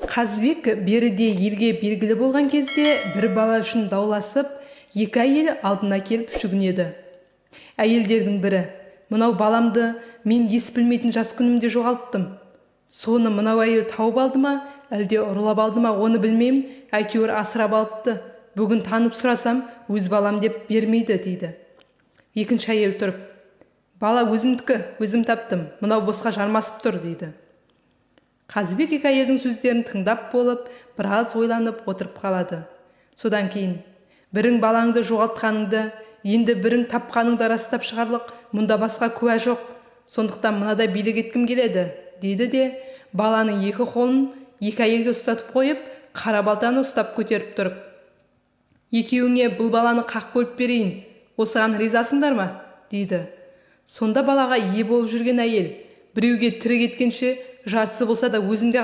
Қазыбек беріде елге белгілі болған кезде бір бала үшін дауласып, екі әйел алдына келіп жүгінеді. Әйелдердің бірі: «Мынау баламды мен ес білмейтін жас күнімде жоғалттым. Соны мынау әйел тауып алды ма, әлде ұрлап алды ма, оны білмеймін, әйтеуір асырап алыпты. Бүгін танып сұрасам, өз балам деп бермейді», – дейді. Екінші әйел тұрып: «Бала өзімдікі, өзім таптым, мынау босқа жармасып тұр», – дейді. Қазыбек екі әйелдің сөздерін тыңдап болып, біраз ойланып отырып қалады. Содан кейін: «Бірің балаңды жоғалтқаныңды, енді бірің тапқаныңды растап шығарлық мұнда басқа куә жоқ. Сондықтан мынадай билік еткім келеді», – дейді де, баланың екі қолын екі әйелге ұстатып қойып, қара балтаны ұстап көтеріп тұрып: «Екеуіңе бұл баланы қақ бөліп берейін, осыған ризасыңдар ма?» – дейді. Сонда балаға ие болып жүрген әйел: «Біреуге тірі кеткенше, жартысы болса да өзімде